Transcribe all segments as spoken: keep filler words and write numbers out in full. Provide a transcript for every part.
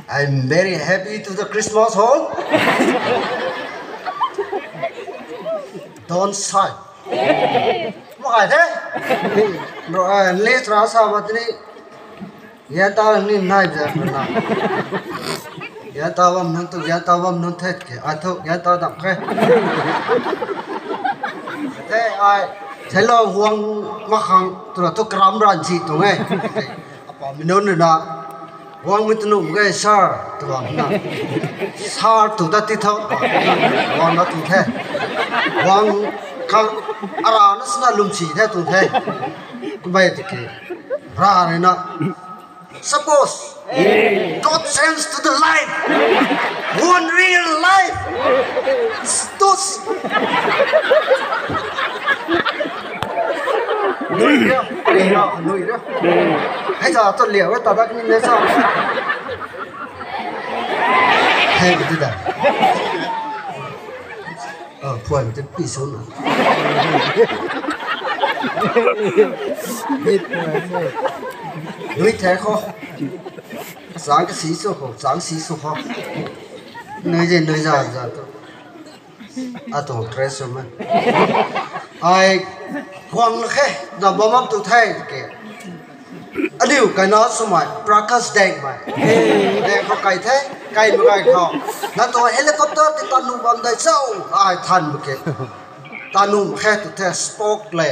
I'm very happy to the Christmas home. Don't sigh. Mo ai the. Bro, ai le tra sa ba tini. Ya ta ni nai ja na. Ya ta bam nun tu, ya ta bam nun the ke. Ai thu ya ta dam khe. Te ai, thelo huang makhang tu la tu kram ran chi tu nge. Apa mi nun na. Huang mi tu num ge sir tu bam na. Sir tu da ti tho. Huang na tu the. Huang khang ara na sna lum chi the tu the. Kumbai ti ke. Ra re na. Suppose God sends to the life, one real life. Those. Nui ra, nui ra, nui ra. Hei ta tu liau ta dak ni le sa. Hei tu da. Ờ, phuan te pi sw na. Nui the khou. Chang ka si sw khou, chang si sw khou. Nui je, nui za, za tu. A tu, tres sw ma. Ai, huang la khe, na bam bam tu the ke. Aniu kaina swmei, Prakash Deng mei. Deng khou kai the, kai mei kai khou. Na tu helicopter ti ta nu bam dai chau, ai than bu ke. Ta nu khe tu the Spock le,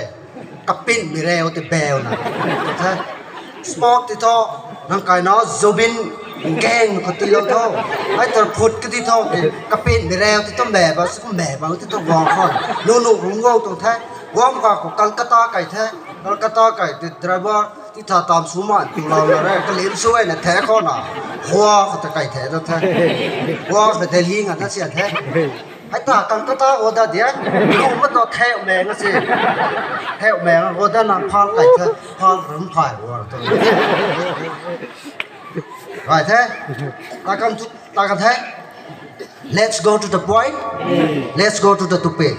kapin mi reu ti beu na. Tu the Spock ti tho, nang kaina Zubeen Gang khou ti lou tho. Ai tar phut ka ti tho, kapin mi reu ti tho me ba, su me ba ti tho guang khou. Nu nu rung guang tu the, guang ka khou Kolkata kai the, Kolkata kai ti driver, ti tha tam sw man tu lau na re, kalim sw ai na the khou na. Hua khou ta kai the ta the. Hua khou Delhi nga ta sian the. Hei ta kan ka ta o da dia. Lu ma ta the me nga si. The me nga o da na phal kai the. Phal rum phai o tu. Right the. Ta kan tu, ta kan the. Let's go to the point. Let's go to the topic.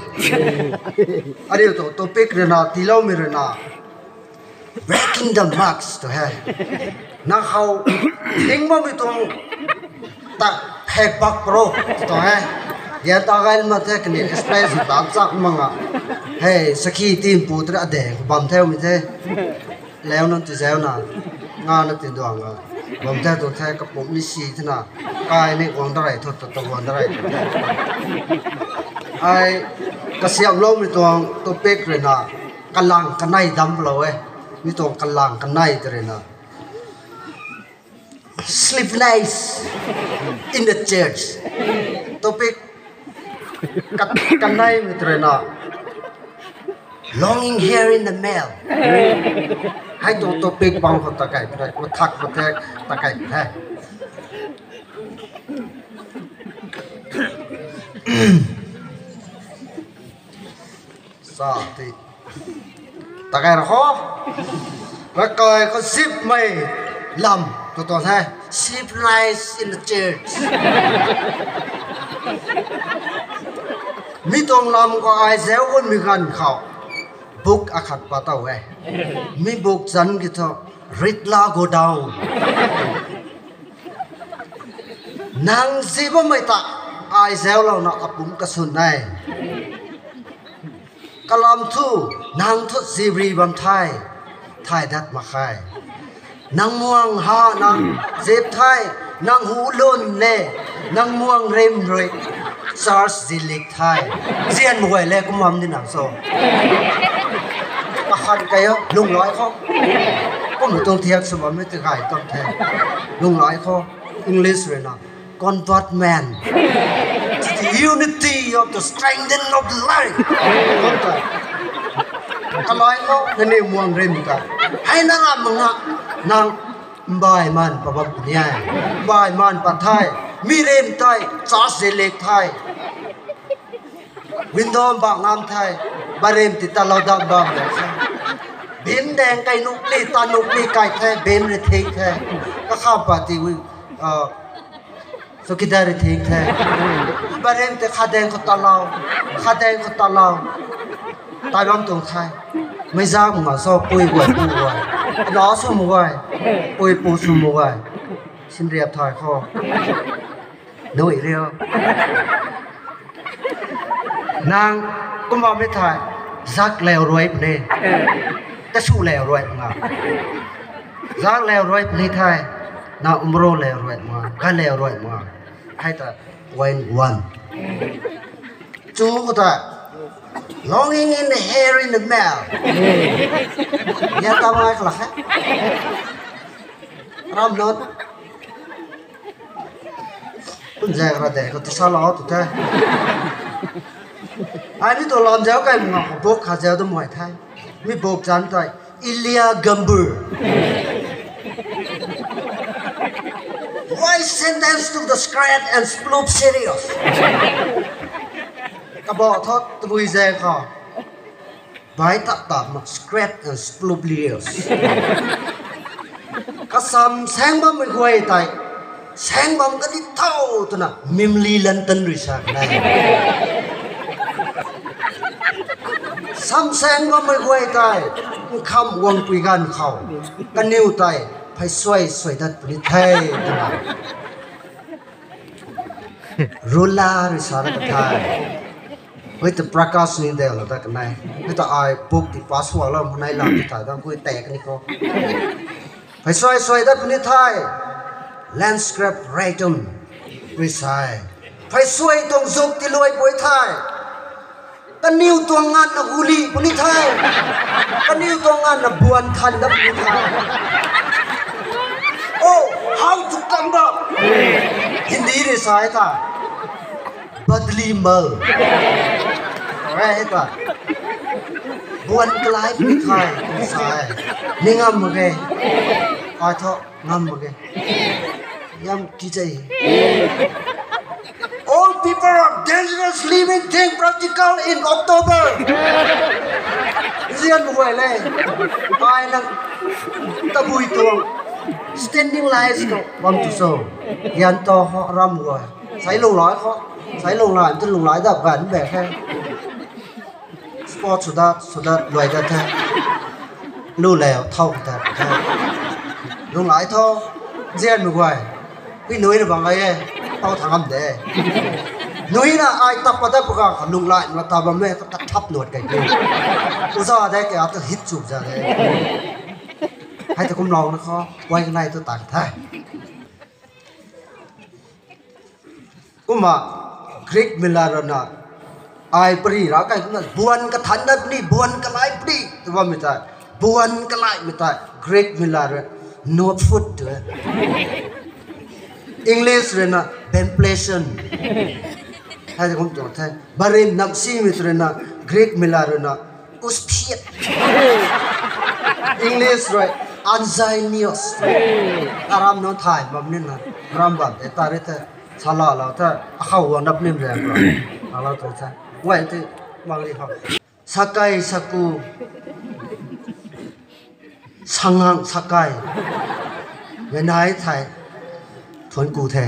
Ari to topic re na, tilou mi re na. Breaking the mask tu he. Na khou ting bam mi tuang ta phek bak pro tu he. Ya ta gai ma the kani space ta chak manga. Hey, sakhi team pu tra de bam the mi the. Leu na ti zeu na. Nga na ti duang a. Bam the tu the kapum ni si the na. Kai ni guang da rai thu tu guang da rai thu. Ai kasiam lou mi tuang topic re na. Kalang kanei dam lou e. Mi tuang kalang kanei tw rui na. Sleepless in the church. Topic ka-, kanei mi tw rui na. Longing hair in the male. Hei tuang topic bang khou ta kai, mathak mathak ta kai the. Sa ti. Ta kai ra kho. Ra kai khou zip mei lam. Tu tuang the. Sleepless in the church. Mi tuang lam khou ai zeu un mi ganv khou. Book akhat pa tau e. Mi book zan ki thu. Ritla go down. Nang zip bammei ta ai zeu lou na apum kasun e. Kalam thu, nang thu zip ri bam the, thay dat mak khe. Nang muang ha nang zip the, nang hu lun le, nang muang rim rui, church zilik the. Zian mei guay le kum bam di nang so. Kakhan kai o, lung lai khou. Kum tuang thiak sw bam e ti gay tam the. Lung lai khou, English rui na. Convert man to the unity of the strengthening of the life. Kalai khou, nani muang rim ta. Hei na ram nga, nang mbai man pa bam ni ai. Mbai man pa the. Mi rim the, church zilik the. Window bak ngam the, barim ti ta lou dam bam le the. Bim deng kai nukli, ta nukli kai the, bim ri thing the. Kakham pa ti wi, ah, chowkidar ri thing the. Barim ti kha deng khou ta lou, kha deng khou ta lou. Tai bam tuang the. Mei zak nga so pui guay pu guay. Lo sw mu guay. Pui pu sw mu guay. Sinriap thay khou. Nui riu. Nang kumna mi thay. Zak leu ruai puni. Kasu leu ruai nga. Zak leu ruai puni thay. Na umro leu ruai ma. Ka leu ruai ma. Hai ta. Point one. Chu khou ta, longing in the hair in the mouth. Ya ta mai khala khe. Ram not. Kun zek ra de ko tisa lo tu the. Ai ni tu lam zau kai manga ko bok kha zau tu mai the. Mi bok zan tai. Ilya Gambur. Why sentence to the scrat and sploop serious? Kabo thot tabui zai kha. Bai tak tak mak scrat and sploop serious. Kasam sang bam mei guay tai. Sang bam kati thau twna mimli lantan rui sa kanai. Sam sang bam mei guay tai, nkham wang pui ganv khou, kaniw tai, phey suai suai dat puni the, twna. Rula rui sa na ka the. Hei ta Prakash ni deu la ta kanai. Hei ta ai book ti pass hua la, manai la ti ta da, gui tek ni ko. Phey suai suai dat puni the. Land scrap rei tum. Rui sai. Phey suai tuang zuk ti luai pui the. Kaniw tuang nganvna huli puni the. Kaniw tuang nganvna buan than dat puni the. Oh, how to come back? Hindi ni sai ta. Badli mal. Re ta. Buan kalai puni the. Sai. Ni ngam mak ge. Ai tho. Ngam mak ge. Yam ki chei. All people are dangerous living thing practical in October. Zian mak guay le. Ai nang tabui tuang. Standing lies ko. Bam tu so. Yan to ho ram guay. Sai lung lai ho. Sai lung lai, tu lung lai dap gan be khe. Sport sudat, sudat, luai dat the. Lu leu, thau ta the. Lung lai tho, zian mak guay. Pui nui na bang ai e, thau thang am de. Nui na ai tap pa dat pa ka, lung lai, na ta bam me, ka thap nuat kai pui. Uza de, ka tu hit chup za de. Hai ta kum lau na kho, wai ka nai tu tak the. Kumna Greek mila rui na, ai pari ra kai kumna, buan kathan dat puni, buan kalai puni, tu bam mi ta, buan kalai mi ta, Greek mila rui, no foot tu e. English rui na, bempletion. Hai kum tu the. Barin nam si mi tu rui na, Greek mila rui na, usphiat. English rui, anzinios. Aram no thai, bam ni na, ram bam, e ta ri the. Sala la tha, akhou guang dap nim zaeng khou. Ala tu tha. Guay ti, mang li khou. Sakai saku. Sangang sakai. Menai thai. Thuan ku the.